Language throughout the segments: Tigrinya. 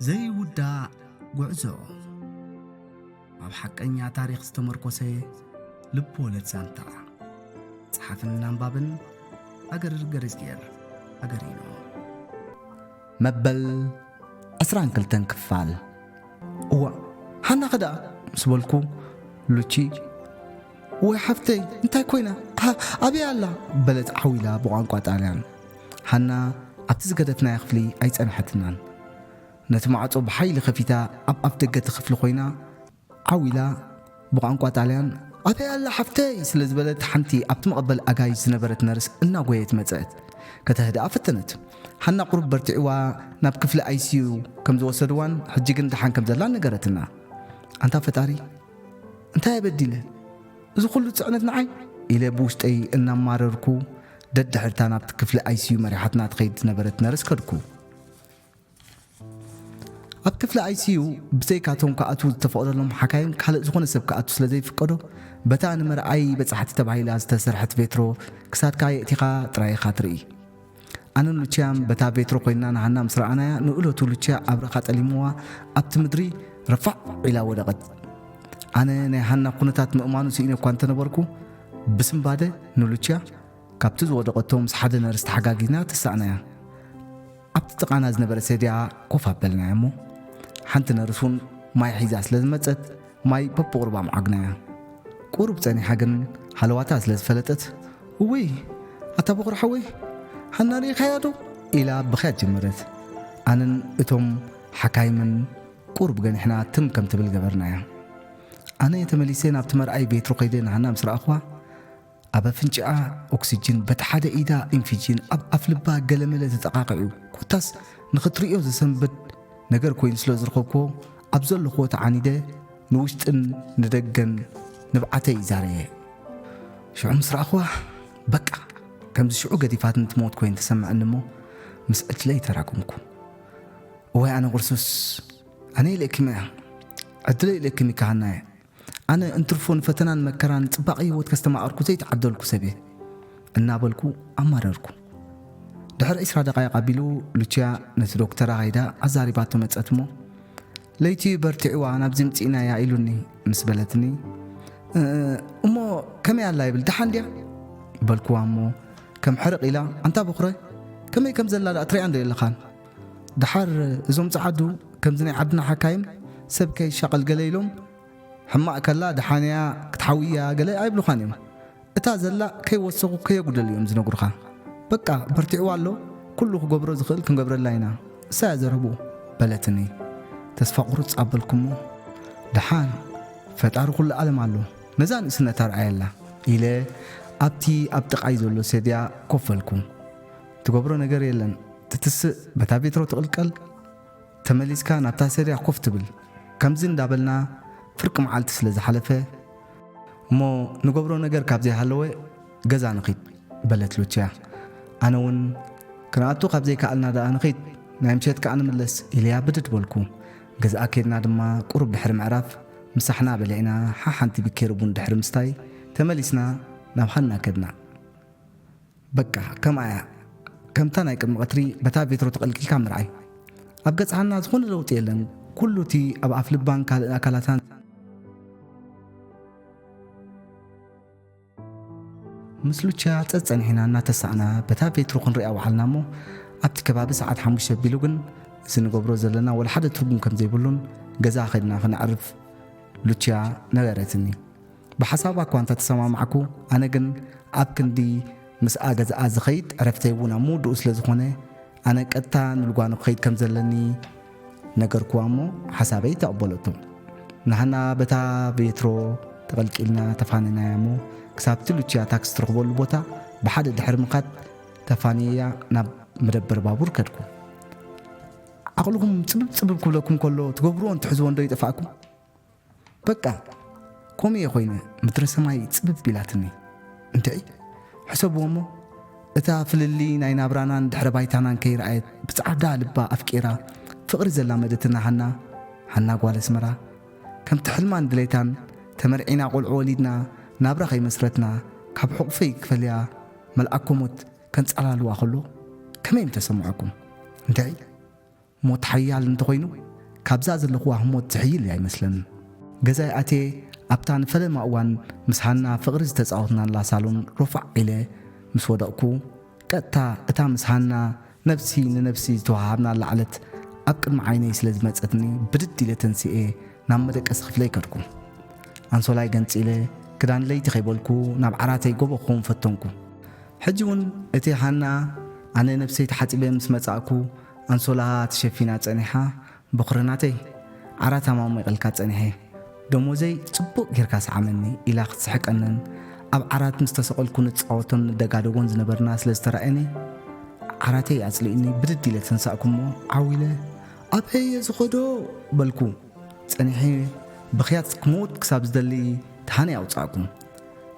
ዘይውዳእ ጉዕዞ፣ ኣብ ሓቀኛ ታሪኽ ዝተመርኮሰ ልብ ወለድ ዛንታ። ጸሓፍን ኣንባብን ኣገር ገረዝጌር ኣገሪኖ። መበል ዕስራን ክልተን ክፋል። እዋ፣ ሃና ከ ደኣ? ምስ በልኩ፣ ሉቺ፣ ወይ ሓፍተይ፣ እንታይ ኮይና? ሃ-፣ ኣበይ ኣላ? በለት ዓው ኢላ ብቋንቋ ጣልያን። ሃና ኣብቲ ዝገደፍናዮ ክፍሊ ኣይጸንሐትናን። ነቲ ማዕጾ ብሓይሊ ከፊታ ኣብ ኣፍ ደገ እቲ ክፍሊ ኮይና ዓው ኢላ ብቋንቋ ጣልያን፣ "ኣበይ ኣላ ሓፍተይ?" ስለ ዝበለት፣ ሓንቲ ኣብቲ መቐበል ኣጋይሽ ዝነበረት ነርስ እናጎየት መጸት። ከተህድኣ ፈተነት። ሃና ቁሩብ በርቲዕዋ ናብ ክፍሊ ኣይሲዩ ከም ዝወሰድዋን ሕጂ ግን ደሓን ከም ዘላን ነገረትና። "ኣንታ ፈጣሪ፣ እንታይ ኣበዲለ? እዚ ኩሉ ጽዕነት ንዓይ?" ኢለ ብውሽጠይ እናማረርኩ ደድሕርታ ናብቲ ክፍሊ ኣይሲዩ መሪሓትና ትኸይድ ዝነበረት ነርስ ከድኩ። ኣብ ክፍሊ ኣይሲዩ ብዘይካቶም ክኣትዉ ዝተፈቕደሎም ሓካይም ካልእ ዝኾነ ሰብ ክኣቱ ስለ ዘይፍቀዶ፣ በታ ንመርኣይ በጻሕቲ ተባሂላ ዝተሰርሐት ቬትሮ ክሳድካ የእቲኻ ጥራይ ኢኻ ትርኢ። ኣነን ሉቺያን በታ ቬትሮ ኮይንና ንሃና ምስ ረኣናያ፣ ንእለቱ ሉቺያ ኣብ ርእኻ ጠሊምዋ ኣብቲ ምድሪ ረፋዕ ኢላ ወደቐት። ኣነ ናይ ሃና ኩነታት ምእማኑ ስኢነ እኳ እንተነበርኩ፣ ብስንባደ ንሉቺያ ካብቲ ዝወደቐቶ ምስ ሓደ ነርስ ተሓጋጊዝና ተሳእናያ። ኣብቲ ጥቓና ዝነበረ ሰድያ ኮፍ ኣበልናያ እሞ፣ ሓንቲ ነርስ እውን ማይ ሒዛ ስለ ዝመጸት፣ ማይ በብቑሩብ ኣምዓግናያ። ቁሩብ ጸኒሓ ግን ሃለዋታ ስለ ዝፈለጠት፣ "እውይ፣ ኣታ በኹሪ ሓወይ፣ ሃና ርኢኻያ ዶ?" ኢላ ብኽያት ጀመረት። ኣነን እቶም ሓካይምን ቁሩብ ገኒሕና ትም ከም ትብል ገበርናያ። ኣነ ተመሊሰ ናብቲ መርኣይ ቤትሮ ከይደ ንሃና ምስ ረኣኽዋ፣ ኣብ ኣፍንጭኣ ኦክሲጅን፣ በቲ ሓደ ኢዳ ኢንፊጅን፣ ኣብ ኣፍ ልባ ገለመለ ተጠቓቒዑ፣ ኮታስ ንኽትርእዮ ዘሰንብድ ነገር ኮይኑ ስለ ዝረኸብክዎ፣ ኣብ ዘለኽዎ ተዓኒደ ንውሽጥን ንደገን ንብዓተይ ዛረየ። ሽዑ ምስ ረኣኽዋ፣ በቃ፣ ከምዚ ሽዑ ገዲፋትኒ ትሞት ኮይኑ ተሰምዐኒ እሞ፣ ምስ ዕድለይ ተራጎምኩ። እዋይ ኣነ ቁርሱስ፣ ኣነ ኢለኪም እያ፣ ዕድለይ ኢለኪም ይከሃናየ። ኣነ እንትርፎ ንፈተናን መከራን ጽባቐ ህይወት ከስተማቐርኩ ዘይተዓደልኩ ሰብ እየ፣ እናበልኩ ኣማረርኩ። ድሕሪ ዕስራ ደቓይቕ ኣቢሉ ሉቺያ ነቲ ዶክተራ ከይዳ ኣዛሪባቶ መጸት እሞ፣ "ለይቲ በርቲዕዋ ናብዚ ምጺእናያ" ኢሉኒ ምስ በለትኒ፣ "እ-፣ እሞ ከመይ ኣላ ይብል፣ ደሓን ድያ?" በልክዋ እሞ፣ ከም ሕርቕ ኢላ፣ "ኣንታ በኹረ፣ ከመይ ከም ዘላ ደኣ ትሪኣን ዶ የለኻን? ደሓር እዞም ጸዓዱ ከምዚ ናይ ዓድና ሓካይም ሰብ ከይሻቐል ገለ ኢሎም፣ ሕማቕ ከላ ደሓን እያ ክትሓዊ እያ ገለ ኣይብሉኻን እዮም። እታ ዘላ ከይወሰኹ ከየጉደሉ እዮም ዝነግሩኻ። በቃ በርቲዕዋ ኣሎ፣ ኩሉ ክገብሮ ዝኽእል ክንገብረላ ኢና፣ እሳ እያ ዘረብኡ" በለትኒ። ተስፋ ቁርጽ ኣበልኩሞ፣ "ደሓን ፈጣሪ ኩሉ ዓለም ኣሎ፣ ነዛ ንእስነት ኣርኣየላ" ኢለ ኣብቲ ኣብ ጥቓይ ዘሎ ሰድያ ኮፍ በልኩ። ትገብሮ ነገር የለን፣ ትትስእ፣ በታ ቤትሮ ትቕልቀል፣ ተመሊስካ ናብታ ሰድያ ኮፍ ትብል። ከምዚ እንዳበልና ፍርቂ መዓልቲ ስለ ዝሓለፈ፣ "እሞ ንገብሮ ነገር ካብ ዘይሃለወ ገዛ ንኺድ" በለት ሉቺያ። ኣነ እውን፣ "ክንኣቱ ካብ ዘይከኣልና ደኣ ንኺድ፣ ናይ ምሸት ከኣ ንምለስ" ኢለያ ብድድ በልኩ። ገዝኣ ኬድና ድማ ቁሩብ ድሕሪ ምዕራፍ ምሳሕና በሊዕና፣ ሓሓንቲ ብኬሪ ቡን ድሕሪ ምስታይ ተመሊስና ናብ ሃና ከድና። በቃ፣ ከምኣ እያ። ከምታ ናይ ቅድሚ ቀትሪ በታ ቬትሮ ተቐልቂልካ ምርኣይ። ኣብ ገጽ ሃና ዝኾነ ለውጢ የለን። ኩሉ እቲ ኣብ ኣፍ ልባን ካልእ ኣካላታን ምስ ሉቺያ ጸጸኒሕና እናተሳእና በታ ቬትሮ ክንሪኣ ወዓልና እሞ፣ ኣብቲ ከባቢ ሰዓት ሓሙሽተ ኣቢሉ ግን፣ እዚ ንገብሮ ዘለና ወላ ሓደ ትርጉም ከም ዘይብሉን፣ ገዛ ኸድና ክነዕርፍ ሉቺያ ነገረትኒ። ብሓሳባ እኳ እንተተሰማማዕኩ፣ ኣነ ግን ኣብ ክንዲ ምስኣ ገዝኣ ዝኸይድ፣ ዕረፍተይ እውን ኣብ ምውድኡ ስለ ዝኾነ፣ ኣነ ቀጥታ ንልጓኑ ክኸይድ ከም ዘለኒ ነገርክዋ እሞ፣ ሓሳበይ ተቐበለቶ። ንሃና በታ ቤትሮ ተቐልቂልና ተፋነናያ እሞ፣ ክሳብቲ ሉቺያ ታክሲ ትረኽበሉ ቦታ ብሓደ ድሕሪ ምኻድ፣ ተፋንየያ ናብ መደበር ባቡር ከድኩ። ዓቕልኹም ጽብብ ጽብብ ክብለኩም ከሎ፣ ትገብርዎን ትሕዝዎን ዶ ይጠፍኣኩም? በቃ፣ ከምኡ እየ ኮይነ፣ ምድረ ሰማይ ጽብብ ኢላትኒ። እንድዒ፣ ሕሰብዎ እሞ፣ እታ ፍልልይ ናይ ናብራናን ድሕረ ባይታናን ከይረኣየት፣ ብጻዕዳ ልባ ኣፍቂራ፣ ፍቕሪ ዘላመደትና ሃና፣ ሃና ጓል ኣስመራ፣ ከምቲ ሕልማን ድሌታን፣ ተመርዒና ቆልዑ ወሊድና፣ ናብራ ከይመስረትና፣ ካብ ሕቑፈይ ክፈልያ፣ መልኣኮ ሞት ከንጻላልዋ ከሎ፣ ከመይ ምተሰምዐኩም? እንድዒ፣ ሞት ሓያል እንተኾይኑ፣ ካብዛ ዘለኹዋ ህሞት ዝሕይል እያ ይመስለኒ። ገዛይ ኣትየ ኣብታ ንፈለማ እዋን ምስ ሃና ፍቕሪ ዝተጻወትናላ ሳሎን ሮፋዕ ኢለ ምስ ወደቕኩ፣ ቀጥታ እታ ምስ ሃና ነብሲ ንነብሲ ዝተዋሃሃብናላ ዕለት ኣብ ቅድሚ ዓይነይ ስለ ዝመጸትኒ፣ ብድድ ኢለ ተንሲኤ ናብ መደቀሲ ክፍለይ ከድኩ። ኣንሶላይ ገንጺለ፣ ክዳን ለይቲ ከይበልኩ ናብ ዓራተይ ጎቦ ክኸውን ፈተንኩ። ሕጂ እውን እቲ ሃና ኣነ ነብሰይ ተሓጺበ ምስ መጻእኩ፣ ኣንሶላ ተሸፊና ጸኒሓ፣ "ቦኽሪ ናተይ፣ ዓራት ኣማሚቐልካ ጸኒሐ፣ ደሞዘይ ጽቡቕ ጌርካ ሰዓመኒ" ኢላ ክትስሕቀንን ኣብ ዓራት ምስ ተሰቐልኩ ንጻወቶን ንደጋደጎን ዝነበርና ስለ ዝተራእየኒ፣ ዓራተይ ኣጽሊኡኒ ብድድ ኢለ ተንሳእኩ እሞ ዓው ኢለ፣ "ኣበይ እየ ዝኸዶ?" በልኩ። ጸኒሐ ብኽያት ክመውት ክሳብ ዝደሊ ተሃነ ኣውጻእኩ።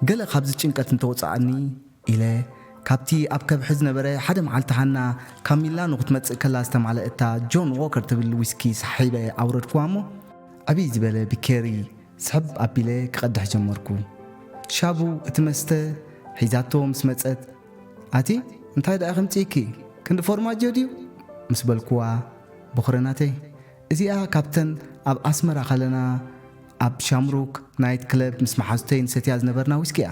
ገለ ካብዚ ጭንቀት እንተወጻኣኒ ኢለ፣ ካብቲ ኣብ ከብሒ ዝነበረ ሓደ መዓልቲ ሃና ካብ ሚላኖ ክትመጽእ ከላ ዝተማለእታ ጆን ዎከር ትብል ዊስኪ ሰሒበ ኣውረድኩዋ እሞ፣ ዕብይ ዝበለ ቢኬሪ ስሕብ ኣቢለ ክቐድሕ ጀመርኩ። ሻቡ እቲ መስተ ሒዛቶ ምስ መጸት፣ "ኣቲ እንታይ ደኣ ከምጽእኪ? ክንዲ ፎርማጆ ድዩ?" ምስ በልኩዋ፣ "ቦኽረ ናተይ፣ እዚኣ ካብተን ኣብ ኣስመራ ከለና ኣብ ሻምሩክ ናይት ክለብ ምስ መሓዙተይ ንሰትያ ዝነበርና ዊስኪ እያ።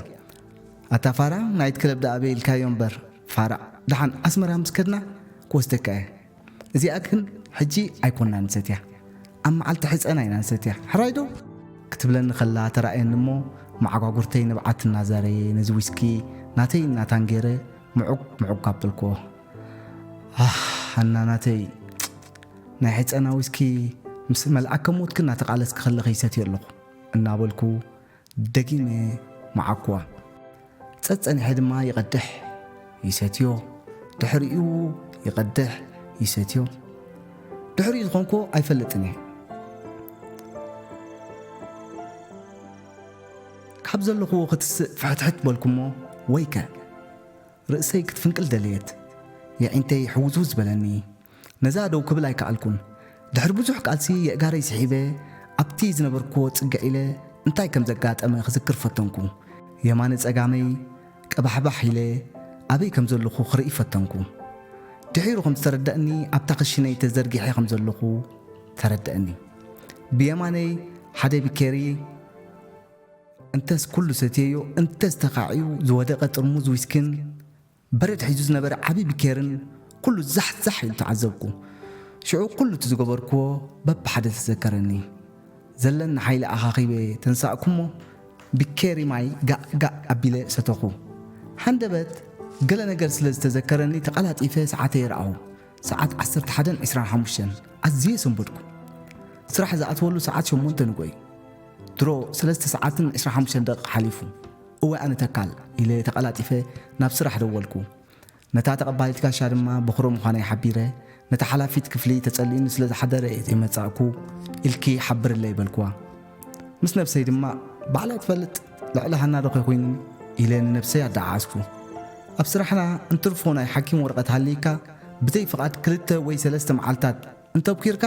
ኣታ ፋራ፣ ናይት ክለብ ደኣ ኣበይ ኢልካዮ እምበር፣ ፋራ፣ ደሓን ኣስመራ ምስ ከድና ክወስደካ እየ። እዚኣ ግን ሕጂ ኣይኮንና ንሰትያ፣ ኣብ መዓልቲ ሕጸና ኢና ንሰትያ፣ ሕራይ ዶ?" ክትብለኒ ከላ ተራእየኒ እሞ፣ መዓጓጉርተይ ንብዓት እናዛረየ ነዚ ዊስኪ ናተይ ናታን ገይረ ምዑግ ምዑግ ኣበልክዎ። "ኣህ፣ ሃና ናተይ፣ ናይ ሕጸና ዊስኪ ምስ መልኣከ ሞትኪ እናተቓለስኪ ከለኺ ይሰትዮ ኣለኹ" እናበልኩ ደጊመ መዓኩዋ። ጸጸኒሐ ድማ ይቐድሕ፣ ይሰትዮ፣ ድሕሪኡ ይቐድሕ፣ ይሰትዮ። ድሕሪኡ ዝኾንኩዎ ኣይፈልጥን እየ። ካብ ዘለኹዎ ክትስእ ፍሕትሕት በልኩሞ፣ ወይከ ርእሰይ ክትፍንቅል ደለየት። የዒንተይ ሕውዝውዝ በለኒ። ነዛ ደው ክብል ኣይከኣልኩን። ድሕሪ ብዙሕ ቃልሲ የእጋረይ ስሒበ ኣብቲ ዝነበርኩዎ ጽግዕ ኢለ እንታይ ከም ዘጋጠመ ክዝክር ፈተንኩ። የማነ ጸጋመይ ቀባሕባሕ ኢለ ኣበይ ከም ዘለኹ ክርኢ ፈተንኩ። ድሒሩ ከም ዝተረደእኒ ኣብታ ክሽነይ ተዘርጊሐ ከም ዘለኹ ተረደእኒ። ብየማነይ ሓደ ቢኬሪ እንተስ ኩሉ ሰትየዮ እንተስ ተኻዕዩ ዝወደቐ ጥርሙዝ ዊስኪን በረድ ሒዙ ዝነበረ ዓቢ ቢኬርን ኩሉ ዛሕ ዛሕ ኢሉ ተዓዘብኩ። ሽዑ ኩሉ እቲ ዝገበርኩዎ በብሓደ ተዘከረኒ። ዘለኒ ሓይሊ ኣኻኺበ ተንሳእኩሞ ቢኬሪ ማይ ጋእ ጋእ ኣቢለ ሰተኹ። ሃንደበት ገለ ነገር ስለ ዝተዘከረኒ ተቐላጢፈ ሰዓተይ ረኣኹ። ሰዓት ዓሰርተ ሓደን ዕስራን ሓሙሽተን። ኣዝየ ሰንበድኩ። ስራሕ ዝኣትወሉ ሰዓት ሸሞንተ ንግሆ እዩ። ድሮ ሰለስተ ሰዓትን ዕስራን ሓሙሽተን ደቂቕ ሓሊፉ። "እወ ኣነ ተካል" ኢለ ተቐላጢፈ ናብ ስራሕ ደወልኩ። ነታ ተቐባሊት ጋሻ ድማ ቦኽረ ምዃነይ ሓቢረ፣ ነታ ሓላፊት ክፍሊ ተጸሊኡኒ ስለ ዝሓደረ እየ ዘይመጻእኩ ኢልኪ ሓብርለይ በልኩዋ። ምስ ነብሰይ ድማ "ባዕላ ትፈልጥ፣ ልዕሊ ሃና ዶ ከይኮይኑኒ?" ኢለ ንነብሰይ ኣደዓዓስኩ። ኣብ ስራሕና እንትርፎ ናይ ሓኪም ወረቐት ሃልይካ ብዘይ ፍቓድ ክልተ ወይ ሰለስተ መዓልታት እንተብኪርካ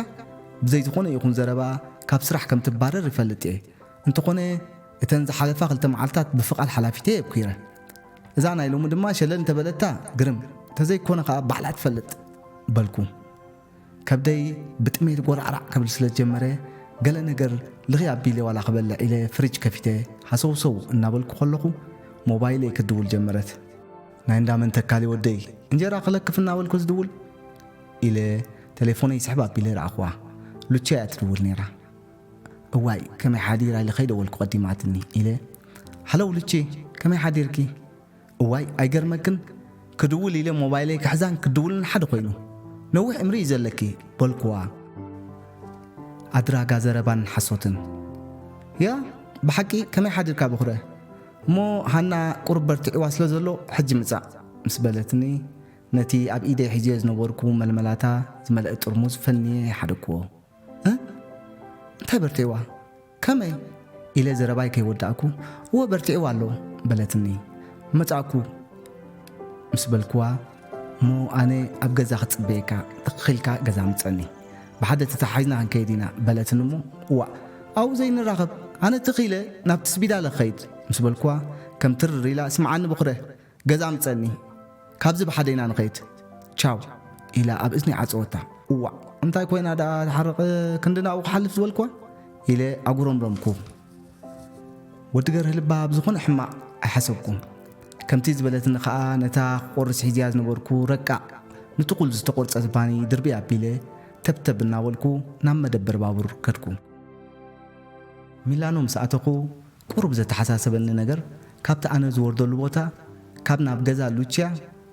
ብዘይ ዝኾነ ይኹን ዘረባ ካብ ስራሕ ከም ትባረር ይፈልጥ እየ። እንተኾነ እተን ዝሓለፋ ክልተ መዓልታት ብፍቓድ ሓላፊተይ የብኪረ። እዛ ናይ ሎሚ ድማ ሸለል እንተበለታ ግርም፣ እንተዘይኮነ ከኣ ባዕላ ትፈልጥ በልኩ። ከብደይ ብጥሜት ጎራዕራዕ ክብል ስለ ዝጀመረ፣ ገለ ነገር ልኽይ ኣቢለ ዋላ ክበልዕ ኢለ ፍሪጅ ከፊተ ሃሰውሰው እናበልኩ ከለኹ፣ ሞባይለይ ክትድውል ጀመረት። "ናይ እንዳ መን ተካሊ ወደይ፣ እንጀራ ክለክፍ እናበልኩ ዝድውል?" ኢለ ቴሌፎነይ ስሕብ ኣቢለ ረኣኽዋ። ሉቺ እያ ትድውል ነይራ። "እዋይ፣ ከመይ ሓዲራ?" ኢለ ከይደወልኩ ቀዲማትኒ ኢለ፣ "ሃለው ሉቺ፣ ከመይ ሓዲርኪ?" "እዋይ፣ ኣይገርመክን? ክድውል ኢለ ሞባይለይ ክሕዛን ክድውልን ሓደ ኮይኑ። ነዊሕ ዕምሪ እዩ ዘለኪ" በልኩዋ። ኣድራጋ ዘረባን ሓሶትን። "ያ፣ ብሓቂ ከመይ ሓዲርካ ብኹረ? እሞ ሃና ቁሩብ በርቲዕዋ ስለ ዘሎ ሕጂ ምጻእ" ምስ በለትኒ፣ ነቲ ኣብ ኢደይ ሒዘዮ ዝነበርኩ መልመላታ ዝመልአ ጥርሙዝ ፈንየ ሓደግክዎ። "እ? እንታይ በርቲዕዋ? ከመይ?" ኢለ ዘረባይ ከይወዳእኩ፣ "እወ በርቲዕዋ ኣሎ" በለትኒ። "መጻእኩ" ምስ በልክዋ፣ "እሞ ኣነ ኣብ ገዛ ክጽበየካ፣ ትኽ ኢልካ ገዛ ምጸኒ፣ ብሓደ ተተሓሒዝና ክንከይድ ኢና" በለትኒ። እሞ "እዋእ፣ ኣብኡ ዘይንራኸብ፣ ኣነ ትኽ ኢለ ናብቲ ስቢዳለ ክኸይድ" ምስ በልክዋ፣ ከም ትርር ኢላ "ስምዓኒ ብኹረ፣ ገዛ ምጸኒ፣ ካብዚ ብሓደ ኢና ንኸይድ፣ ቻው" ኢላ ኣብ እዝኒ ዓጸወታ። እዋእ፣ እንታይ ኮይና ደኣ ትሓርቕ ክንዲ ናብኡ ክሓልፍ ዝበልክዋ? ኢለ ኣጉረምረምኩ። ወዲ ገርህ ልባ ብዝኾነ ሕማቕ ኣይሓሰብኩን። ከምቲ ዝበለትኒ ኸኣ ነታ ክቆርስ ሒዝያ ዝነበርኩ ረቃዕ ንትኹል ዝተቆርጸት ባኒ ድርቢ ኣቢለ ተብተብ እናበልኩ ናብ መደበር ባቡር ከድኩ። ሚላኖ ምስ ኣተኹ ቁሩብ ዘተሓሳሰበኒ ነገር ካብቲ ኣነ ዝወርደሉ ቦታ ካብ ናብ ገዛ ሉቺያ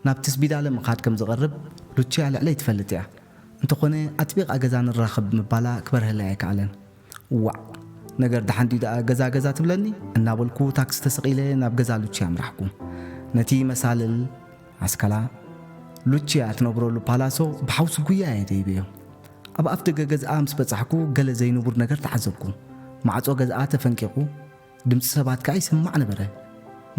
ናብ ትስቢዳለ ምኻድ ከም ዝቐርብ ሉቺያ ልዕለይ ትፈልጥ እያ። እንተኾነ ኣጥቢቓ ገዛ ንራኸብ ምባላ ክበርሀለይ ኣይከኣለን። ዋዕ ነገር ደሓን ድዩ ደኣ ገዛ ገዛ ትብለኒ እናበልኩ ታክሲ ተሰቒለ ናብ ገዛ ሉቺያ ኣምራሕኩ። ነቲ መሳልል ኣስካላ ሉቺያ ትነብረሉ ፓላሶ ብሓውሲ ጉያ እየ ደይበዮ። ኣብ ኣፍ ደገ ገዝኣ ምስ በጻሕኩ ገለ ዘይንቡር ነገር ተዓዘብኩ። ማዕጾ ገዝኣ ተፈንቂቑ ድምጺ ሰባት ከኣ ይስማዕ ነበረ።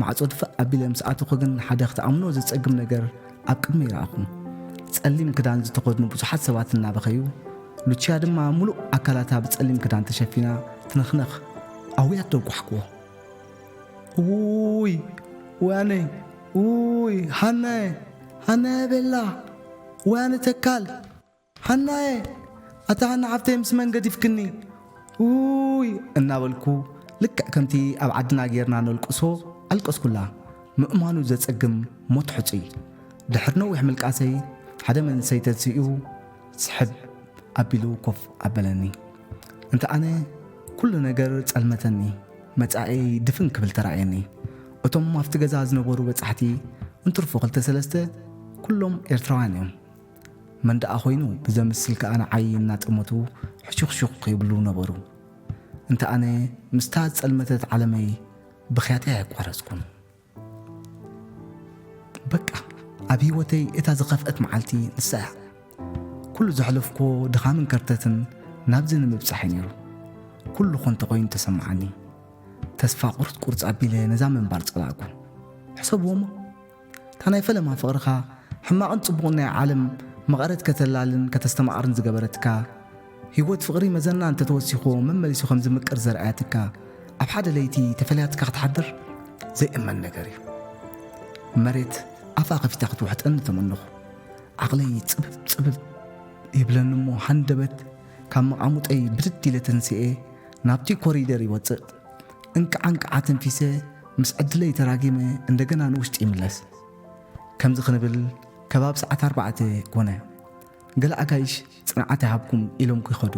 ማዕጾ ድፍእ ኣቢለ ምስ ኣተኹ ግን ሓደ ክትኣምኖ ዘጸግም ነገር ኣብ ቅድመይ ረኣኹ። ጸሊም ክዳን ዝተኸድኑ ብዙሓት ሰባት እናበኸዩ፣ ሉቺያ ድማ ምሉእ ኣካላታ ብጸሊም ክዳን ተሸፊና ትንኽነኽ ኣውያት ደርጓሕክዎ። ውይ ወያነ፣ ውይ ሃናየ፣ ሃናየ ቤላ፣ ወያነ ተካል፣ ሃናየ፣ ኣታ ሃና ሓፍተይ ምስ መን ገዲፍክኒ? ውይ እናበልኩ ልክዕ ከምቲ ኣብ ዓድና ጌርና ነልቅሶ ኣልቀስኩላ። ምእማኑ ዘጸግም ሞት ሕጹይ። ድሕሪ ነዊሕ ምልቃሰይ ሓደ መንእሰይ ተንሲኡ ስሕብ ኣቢሉ ኮፍ ኣበለኒ። እንተ ኣነ ኩሉ ነገር ጸልመተኒ፣ መጻኤይ ድፍን ክብል ተራእየኒ። እቶም ኣብቲ ገዛ ዝነበሩ በጻሕቲ እንትርፎ ክልተ ሰለስተ ኩሎም ኤርትራውያን እዮም። መን ደኣ ኮይኑ ብዘምስል ከኣ ንዓይ እናጠመቱ ሕሹኽሹኽ ይብሉ ነበሩ። እንተ ኣነ ምስታ ዝጸልመተት ዓለመይ ብኽያተይ ኣየቋረጽኩን። በቃ ኣብ ህይወተይ እታ ዝኸፍአት መዓልቲ ንሳ እያ። ኩሉ ዘሕለፍኩዎ ድኻምን ከርተትን ናብዚ ንምብጻሕ እዩ ነይሩ። ኩሉ ኮንተ ኮይኑ ተሰማዓኒ። ተስፋ ቁርጽ ቁርጽ ኣቢለ ነዛ ምንባር ጸላእኩ። ሕሰብዎ እሞ፣ እታ ናይ ፈለማ ፍቕርኻ ሕማቕን ጽቡቕን ናይ ዓለም መቐረት ከተላልን ከተስተማቕርን ዝገበረትካ፣ ህይወት ፍቕሪ መዘና እንተተወሲኽዎ መመሊሱ ከም ዝምቅር ዘርኣያትካ፣ ኣብ ሓደ ለይቲ ተፈልያትካ ክትሓድር ዘይእመን ነገር እዩ። መሬት ኣፋ ከፊታ ክትውሕጠኒ ተመነኹ። ዓቕለይ ጽብብ ጽብብ ይብለኒ እሞ ሃንደበት ካብ መቓሙጠይ ብድድ ኢለ ተንሲኤ ናብቲ ኮሪደር ይወጽእ። እንቅዓ እንቅዓ ተንፊሰ ምስ ዕድለይ ተራጊመ እንደገና ንውሽጢ ይምለስ። ከምዚ ክንብል ከባቢ ሰዓት ኣርባዕተ ኮነ። ገለ ኣጋይሽ ጽንዓት ይሃብኩም ኢሎም ክኸዱ፣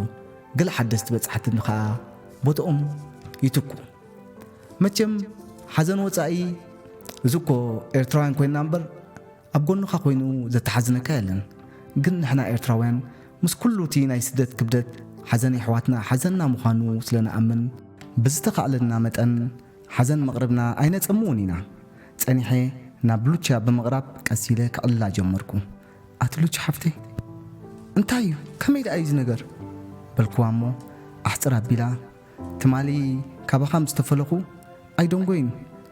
ገለ ሓደስቲ በጻሕቲ ከኣ ቦትኦም ይትኩ። መቸም ሓዘን ወጻኢ እዚ እኮ ኤርትራውያን ኮይንና እምበር ኣብ ጎንኻ ኮይኑ ዘተሓዝነካ የለን። ግን ንሕና ኤርትራውያን ምስ ኩሉ እቲ ናይ ስደት ክብደት ሓዘን የሕዋትና ሓዘንና ምዃኑ ስለ ንኣምን ብዝተኻእለና መጠን ሓዘን መቕረብና ኣይነጸምውን ኢና። ጸኒሐ ናብ ሉቻ ብምቕራብ ቀስ ኢለ ከዕልላ ጀመርኩ። ኣቲ ሉቻ ሓፍተይ፣ እንታይ እዩ? ከመይ ደኣ እዩ እዚ ነገር? በልክዋ እሞ ኣሕጽር ኣቢላ፣ ትማሊ ካባኻ ምስ ተፈለኹ ኣይደንጎይን፣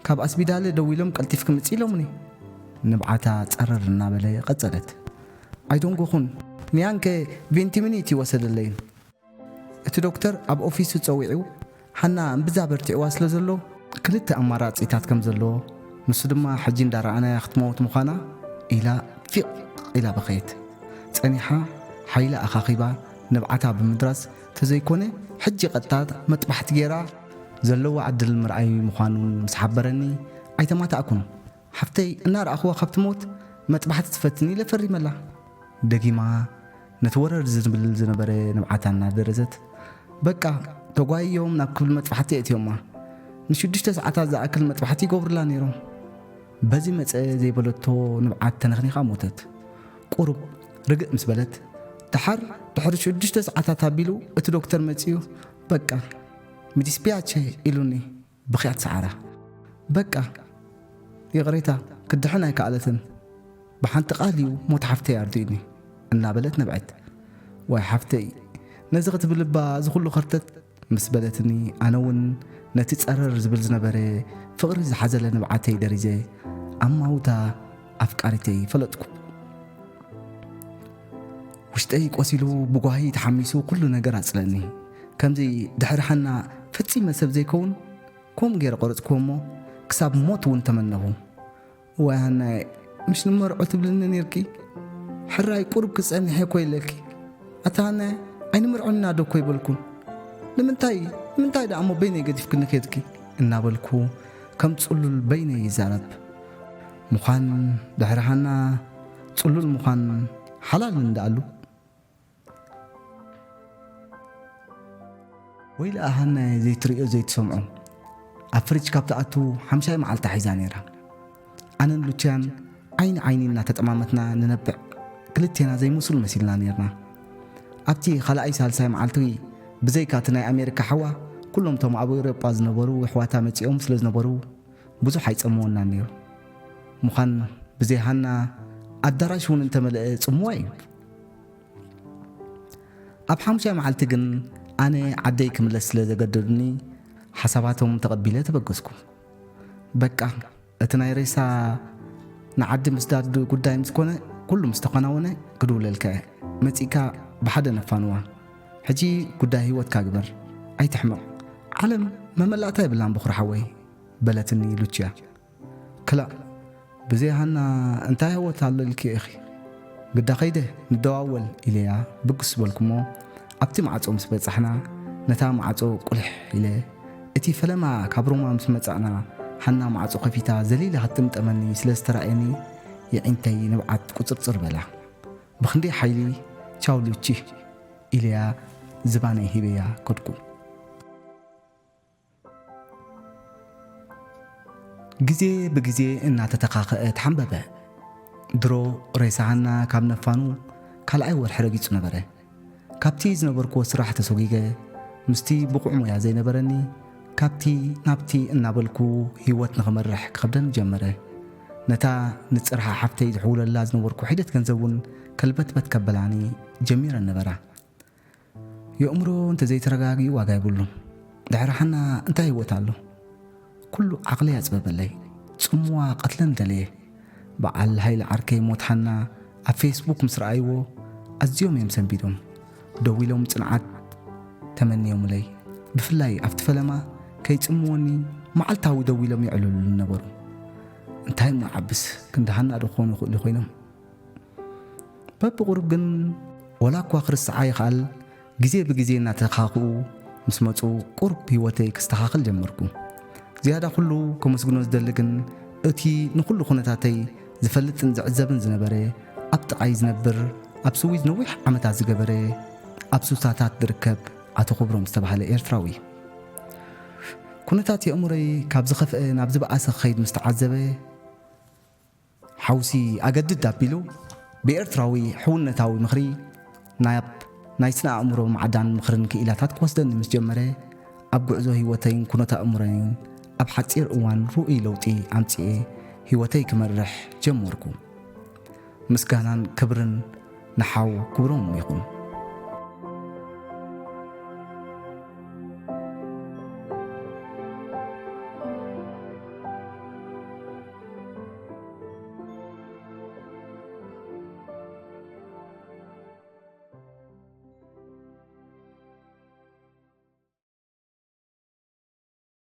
ካብ ኣስቢዳለ ደዊሎም ቀልጢፍኪ ምጺ ኢሎምኒ። ንብዓታ ጸረር እናበለ ቀጸለት። ኣይደንጎኹን፣ ንያንከ ቬንቲ ሚኒት ይወሰደለይን። እቲ ዶክተር ኣብ ኦፊሱ ጸዊዑ፣ ሃና እምብዛ በርቲዕዋ ስለ ዘሎ፣ ክልተ ኣማራጺታት ከም ዘሎ፣ ንሱ ድማ ሕጂ እንዳረኣናያ ክትመውት ምዃና ኢላ ፊቕ ኢላ በኸየት። ጸኒሓ ሓይላ ኣኻኺባ ንብዓታ ብምድራስ ተዘይኮነ፣ ሕጂ ቀጥታ መጥባሕቲ ገይራ ዘለዋ ዕድል ምርኣይ ምዃኑ ምስ ሓበረኒ ኣይተማታእኩን። ሓፍተይ እናረኣኽዋ ካብ ትሞት መጥባሕቲ ትፈትን ኢለ ፈሪመላ። ደጊማ ነቲ ወረር ዝብል ዝነበረ ንብዓታ እናደረዘት፣ በቃ ተጓይዮም ናብ ክብል መጥባሕቲ የእትዮማ። ንሽዱሽተ ሰዓታት ዝኣክል መጥባሕቲ ይገብሩላ ነይሮም። በዚ መጸ ዘይበለቶ ንብዓት ተነኽኒኻ ሞተት። ቁሩብ ርግእ ምስ በለት፣ ደሓር ድሕሪ ሽዱሽተ ሰዓታት ኣቢሉ እቲ ዶክተር መጺኡ፣ በቃ ሚዲስፒያቸ ኢሉኒ። ብኽያት ሰዓራ። በቃ ይቕሬታ፣ ክድሕን ኣይከኣለትን። ብሓንቲ ቃል እዩ ሞት ሓፍተይ ኣርዲኡኒ እናበለት ነብዐት። ዋይ ሓፍተይ፣ ነዚ ክትብል እባ እዚ ኩሉ ከርተት ምስ በለትኒ፣ ኣነ እውን ነቲ ጸረር ዝብል ዝነበረ ፍቕሪ ዝሓዘለ ንብዓተይ ደሪዘ ኣማውታ ኣፍቃሪተይ ፈለጥኩ። ውሽጠይ ቆሲሉ ብጓሂ ተሓሚሱ ኩሉ ነገር ኣጽለኒ። ከምዚ ድሕሪ ሃና ፈጺመ ሰብ ዘይከውን ከምኡ ገይረ ቆረጽክዎ እሞ ክሳብ ሞት እውን ተመነኹ። ዋይ ሃናየ፣ ምሽ ንመርዖ ትብልኒ ኔርኪ? ሕራይ ቁሩብ ክጸንሕ እኮ ኢለኪ። ኣታ ሃናየ፣ ኣይንምርዖን ኢና ዶ እኮ ኣይበልኩን? ንምንታይ፣ ንምንታይ ደኣ እሞ በይነይ ገዲፍክኒ ከድኪ? እናበልኩ ከም ጽሉል በይነይ ይዛረብ። ምዃን ድሕሪ ሃና ጽሉል ምዃን ሓላል እንደኣሉ። ወይ ለኣ ሃናየ ዘይትርእዮ ዘይትሰምዖ። ኣብ ፍሪጅ ካብ ትኣቱ ሓምሻይ መዓልታ ሒዛ ነይራ። ኣነን ሉቺያን ዓይኒ ዓይኒ እናተጠማመትና ንነብዕ። ክልቴና ዘይመስሉ መሲልና ነይርና። ኣብቲ ካልኣይ ሳልሳይ መዓልቲ ብዘይካ እቲ ናይ ኣሜሪካ ሓዋ፣ ኩሎም እቶም ኣብ ኤውሮጳ ዝነበሩ ኣሕዋታ መጺኦም ስለ ዝነበሩ ብዙሕ ኣይጸምወናን ነይሩ። ምዃን ብዘይ ሃና ኣዳራሽ እውን እንተመልአ ጽምዋ እዩ። ኣብ ሓሙሻይ መዓልቲ ግን ኣነ ዓደይ ክምለስ ስለ ዘገደዱኒ ሓሳባቶም ተቐቢለ ተበገስኩ። በቃ እቲ ናይ ሬሳ ንዓዲ ምስዳድ ጉዳይ ምስ ኮነ፣ ኩሉ ምስ ተኸናወነ ክድውለልካ እየ። መጺእካ ብሓደ ነፋንዋ። ሕጂ ጉዳይ ህይወትካ ግበር፣ ኣይትሕመቕ። ዓለም መመላእታ የብላን በኹሪ ሓወይ፣ በለትኒ ሉቺያ። ክላእ ብዘይ ሃና እንታይ ህይወት ኣሎ ኢልኪ ኢኺ? ግዳ ከይደ ንደዋወል ኢለያ ብግስ በልኩሞ ኣብቲ ማዕጾ ምስ በጻሕና ነታ ማዕጾ ቁልሕ ኢለ እቲ ፈለማ ካብ ሮማ ምስ መጻእና ሃና ማዕጾ ከፊታ ዘሊላ ክትጥምጠመኒ ስለ ዝተራእየኒ የዒንተይ ንብዓት ቁጽርጽር በላ። ብኽንደይ ሓይሊ ቻው ሉቺ ኢለያ ዝባነይ ሂበያ ከድኩ። ግዜ ብግዜ እናተተኻኸአ ተሓንበበ። ድሮ ሬሳ ሃና ካብ ነፋኑ ካልኣይ ወርሒ ረጊጹ ነበረ። ካብቲ ዝነበርክዎ ስራሕ ተሰጒገ፣ ምስቲ ብቑዕ ሞያ ዘይነበረኒ፣ ካብቲ ናብቲ እናበልኩ ህይወት ንኽመርሕ ክኸብደኒ ጀመረ። ነታ ንጽርሓ ሓፍተይ ዝሕውለላ ዝነበርኩ ሒደት ገንዘብ እውን ከልበትበት ከበላኒ ጀሚረን ነበራ። የእምሮ እንተዘይተረጋጊኡ ዋጋ የብሉን። ድሕሪ ሓና እንታይ ህይወት ኣሎ? ኩሉ ዓቕለይ ኣጽበበለይ። ጽምዋ ቀትለን ደለየ። በዓል ሃይለ ዓርከይ ሞት ሓና ኣብ ፌስቡክ ምስ ረኣይዎ ኣዝዮም እዮም ሰንቢዶም። ደዊሎም ጽንዓት ተመንዮምለይ። ብፍላይ ኣብቲ ፈለማ ከይጽምወኒ መዓልታዊ ደዊሎም የዕልሉኒ ነበሩ። እንታይ እሞ ዓብስ ክንዲ ሃና ዶ ክኾኑ ይኽእሉ ኮይኖም? በብቑሩብ ግን ወላ እኳ ክርስዓ ይኽኣል፣ ግዜ ብግዜ እናተኻኽኡ ምስ መጹ ቁሩብ ህይወተይ ክስተኻኸል ጀመርኩ። ዝያዳ ኩሉ ከመስግኖ ዝደሊ ግን እቲ ንኹሉ ኩነታተይ ዝፈልጥን ዝዕዘብን ዝነበረ፣ ኣብ ጥቓይ ዝነብር፣ ኣብ ስዊዝ ነዊሕ ዓመታት ዝገበረ፣ ኣብ ሱሳታት ዝርከብ ኣቶ ክብሮም ዝተባህለ ኤርትራዊ። ኩነታት የእምሮይ ካብ ዝኸፍአ ናብ ዝበኣሰ ክኸይድ ምስ ተዓዘበ፣ ሓውሲ ኣገድድ ኣቢሉ ብኤርትራዊ ሕውነታዊ ምኽሪ ናብ ናይ ስነ ኣእምሮ ማዕዳን ምኽርን ክኢላታት ክወስደኒ ምስ ጀመረ፣ ኣብ ጉዕዞ ህይወተይን ኩነተ ኣእምሮይን ኣብ ሓጺር እዋን ርኡይ ለውጢ ኣምጺኤ ህይወተይ ክመርሕ ጀመርኩ። ምስጋናን ክብርን ንሓው ክብሮም ይኹን።